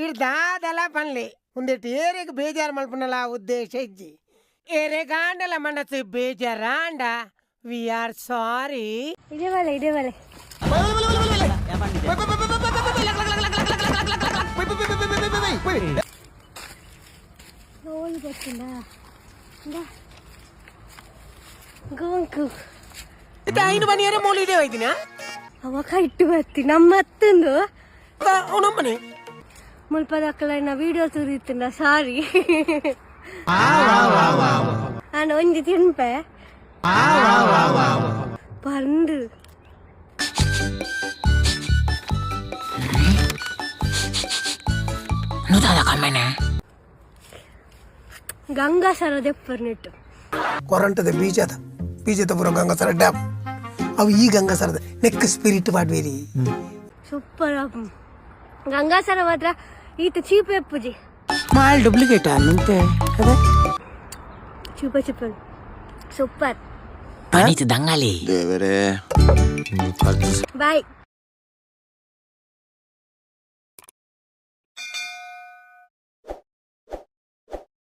ಇರ್ ದಾದಲ ಪನ್ಲೆ ಉಂದೆಟ್ ಏರೆಗ್ ಬೇಜಾರ್ ಮಲ್ಪುನಲ ಉದ್ದೇಶ ಇಜ್ಜಿ. ಏರೆಗಾಂಡಲ ಮನಸ್ಸು ಬೇಜಾರಾಂಡ we are sorry. ಇದೇ ಬಲೆ, ಇದೇ ಬಲೆ. ಓಲ್ ಗೊತ್ತಿಲ್ಲ. ಗೋಂಕು. ಇತ್ತೆ ಐನು ಬನಿಯರೆ ಮೂಲು ಇದೆ ಹೋಯ್ತಿನ. ಅವ ಕೈಟ್ಟು ಬತ್ತಿ ನಮ್ಮ ಅತ್ತಂದು. ನಮ್ಮನೆ. ಮುಲ್ಪದಕ್ಕಲೈನ ವಿಡಿಯೋ ತುರಿತುಂಡ, ಸಾರಿ. ನಾನು ಒಂಜಿ ತಿನ್ಪೆ ಪಂದು. ಗಂಗಾಸರ ದೆಪ್ಪರ್ನಿಟ್ಟು. ಕೊರಂಟದ ಬೀಜದ ಬೀಜದ ಪುರ ಗಂಗಾಸರ ಡ್ಯಾಮ್ ಅವು. ಈ ಗಂಗಾಸರದ ನೆಕ್ ಸ್ಪಿರಿಟ್ ಮಾಡ್ಬೇರಿ. ಸೂಪರ್. ಗಂಗಾಸರ ಮಾತ್ರ ಈತ ಚೀಪ್ ಎಪ್ಪುಜಿ. ಮಾಲ್ ಡೂಪ್ಲಿಕೇಟ್ ಅಂತೆ ಅದೇ. ಚೂಪ ಚೂಪ, ಸೂಪರ್. ಪನೀತ್ ದಂಗಾಲಿ. ದೇವರೇ. ಬಾಯ್.